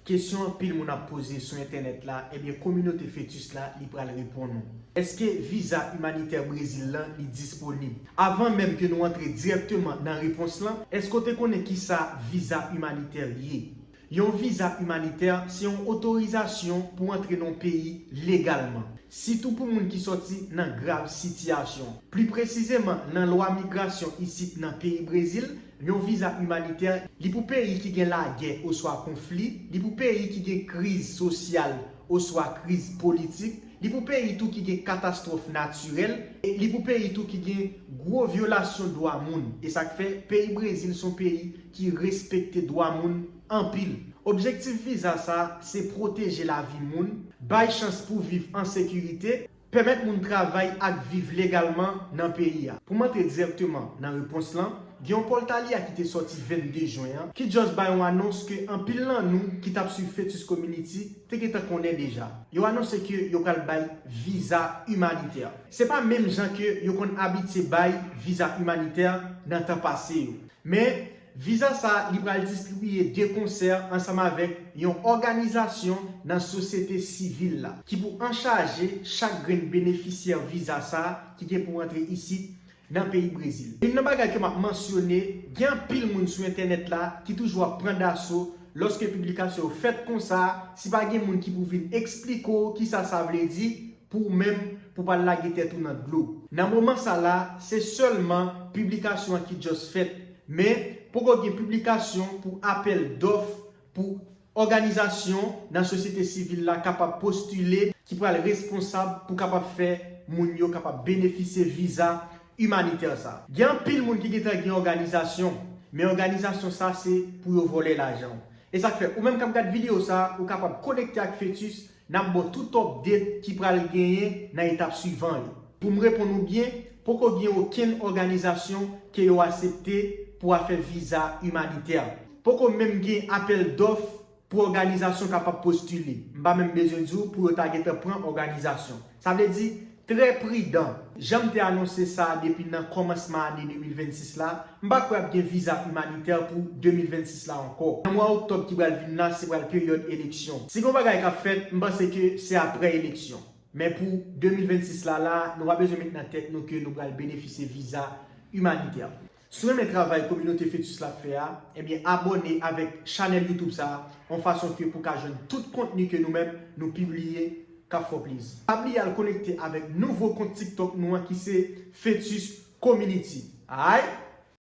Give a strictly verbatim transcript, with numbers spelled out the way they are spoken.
Kesyon anpil moun ap poze sou entènèt la, ebyen kominote Fetis la li pral reponn ou. Èske viza imanitè Brezil lan li disponib? Avan menm ke nou antre dirèkteman nan repons lan, èske w te konnen kisa viza imanitè ye? Yon viza imanitè se yon otorizasyon pou antre nan yon peyi legalman, sitou pou moun ki sòti nan grav sitiyasyon. Pli presizeman, nan lwa migrasyon isit nan peyi Brezil, yon viza imanitè, li pou peyi ki gen lagè oswa konfli, li pou peyi ki gen kriz sosyal oswa kriz politik, li pou peyi tou ki gen katastwòf natirèl, e li pou peyi tou ki gen gwo vyolasyon dwa moun. E sa k fè peyi Brezil se yon peyi ki respekte dwa moun anpil. Objektif viza sa se pwoteje lavi moun, bay chans pou viv an sekirite, pèmèt moun travay ak viv legalman nan peyi a. Pou m antre dirèkteman nan repons lan, gen yon pòltalya ki te sòti vennde jen an, ki just bay yon anons ke anpil nan nou ki t ap swiv Fetis Community te gentan konnen deja. Yo anonse ke yo pral bay viza imanitè. Se pa menm jan ke yo konn abitye bay viza imanitè nan tan pase yo. Men, viza sa li pral distribiye de konsè ansanm avèk yon òganizasyon nan sosyete sivil la ki pou anchaje chak grenn benefisyè viza sa ki gen pou antre isit nan peyi Brezil. Youn nan bagay ke m ap mansyone, gen anpil moun sou entènèt la ki toujou ap pran daso lòske piblikasyon yo fèt konsa, si pa gen moun ki pou vin eksplike w kisa sa vle di, pou ou menm pou pa lage tèt ou nan dlo. Nan moman sa la, se sèlman piblikasyon an ki just fèt, men poko gen piblikasyon pou apèl dòf pou òganizasyon nan sosyete sivil la kapab postile ki pral responsab pou kapab fè moun yo kapab benefisye viza imanitè sa. Gen anpil moun ki gentan gen òganizasyon, men òganizasyon sa se pou yo vòlè lajan w. E sa k fè, ou menm k ap gad videyo sa, ou kapab konekte ak Fetis, n ap ba w tout update ki pral genyen nan etap swivan yo. Pou m reponn ou byen, poko gen okenn òganizasyon ke yo aksepte pou afè viza imanitè. Poko menm gen apèl dòf pou òganizasyon kapab postile. M pa menm bezwen di w pou yo ta gentan pran òganizasyon. Sa vle di, trè pridan. Jan m te anonse sa depi nan kòmansman ane de mil vennsis la, m pa kwè ap gen viza imanitè pou de mil vennsis la ankò. Nan mwa oktòb ki pral vin la, se pral peryòd eleksyon. Si gen yon bagay k ap fèt, m panse ke se aprè eleksyon. Men pou de mil vennsis la, la, nou pa bezwen met nan tèt nou ke nou pral benefisye viza imanitè. Si w renmen travay kominote Fetis la ap fè a, ebyen abòne avèk chanèl YouTube sa a, yon fason ke pou ka jwenn tout kontni ke nou menm nou pibliye k ap fè w plezi. Pa bliye al konekte avèk nouvo kont TikTok nou an ki se Fetis Community. Alright?